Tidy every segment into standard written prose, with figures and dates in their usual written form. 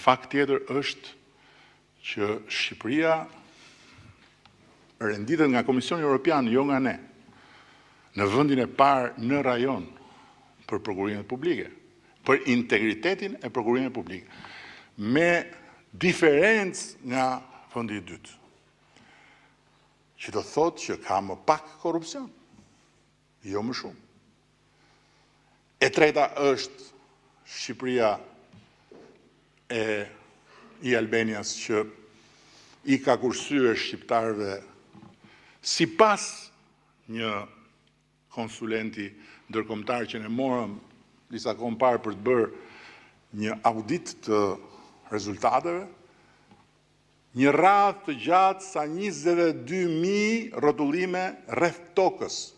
Fakt tjetër është që Shqipëria renditet nga Komisioni Europian, jo nga ne, në vendin e parë në rajon për prokurimet publike, për integritetin e prokurimeve publike, me diferencë nga vendi i dytë, që do të thotë që ka më pak korrupsion, jo më shumë. E treta është Shqipëria e e-Albanias që i ka kursyer shqiptarëve sipas një konsulenti ndërkombëtar që ne morëm disa kohë më parë për të bërë një audit të rezultateve, një radhë të gjatë sa 22.000 rrotullime rreth tokës.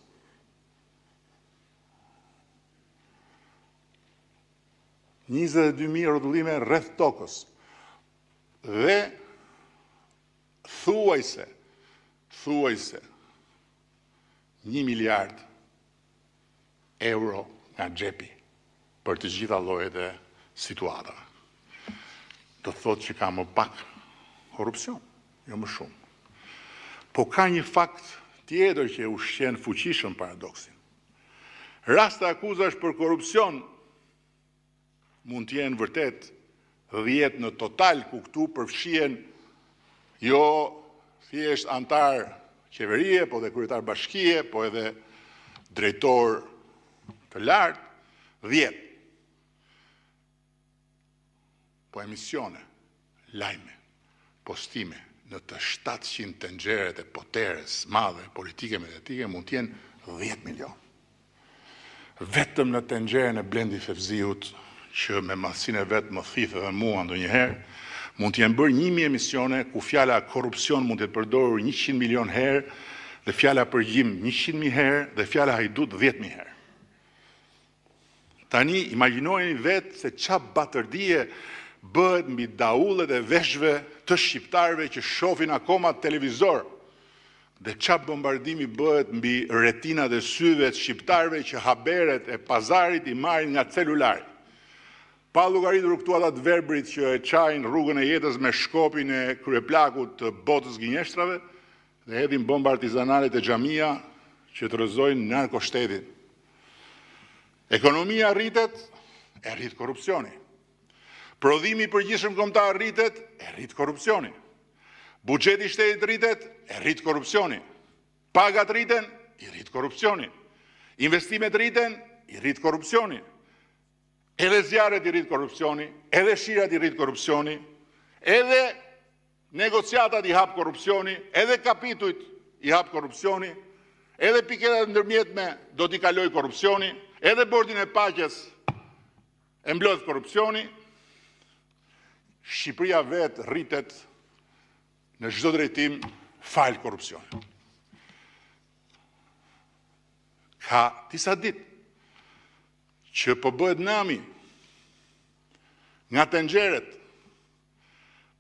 22.000 rrotullime rreth tokës. Dhe thuajse, thuajse 1 miliard euro nga xhepi për të gjitha llojet e situatave. Do të thotë që ka më pak korrupsion, jo më shumë. Po ka një fakt tjetër që e ushqen fuqishëm paradoksin. Raste akuzash për korrupsion mund të jenë vërtet 10 në total, ku këtu përfshihen jo thjesht anëtar qeverie, po dhe kryetar bashkie, po edhe drejtor të lartë, 10. Po emisione, lajme, postime në të 700 tenxheret e poteres madhe politike mediatike mund të jenë 10 milion. Vetëm në tenxheren e Blendi Fevziut, që me madhësinë e vet më thith edhe mua ndonjëherë, mund të jenë bërë 1000 emisione ku fjala korrupsion mund të jetë përdorur 100 milion herë dhe fjala përgjim 100.000 herë dhe fjala hajdut 10.000 herë. Tani imagjinojeni vetë se ça batërdie bëhet mbi daullet e veshëve të shqiptarëve që shohin akoma televizor dhe ça bombardimi bëhet mbi retinat e syve të shqiptarëve që haberet e pazarit i marrin nga celulari. Pa llogaritur këtu ata të verbrit që e çajnë rrugën e jetës me shkopin e kryeplakut të botës gënjeshtrave dhe hedhin bomba artizanale te xhamia që të rrëzojnë narkoshtetin. Ekonomia rritet, e rrit korrupsioni. Prodhimi i përgjithshëm kombëtar rritet, e rrit korrupsioni. Buxheti i shtetit rritet, e rrit korrupsioni. Pagat rriten, i rrit korrupsioni. Investimet rriten, i rrit korrupsioni. Edhe zjarret i rrit korrupsioni, edhe shirat i rrit korrupsioni, edhe negociatat i hap korrupsioni, edhe kapitujt i hap korrupsioni, edhe piketat e ndërmjetme do t'i kalojë korrupsioni, edhe bordin e paqes e mblodh korrupsioni. Shqipëria vetë rritet në çdo drejtim falë korrupsionit. Ka disa ditë që po bëhet nami nga tenxheret.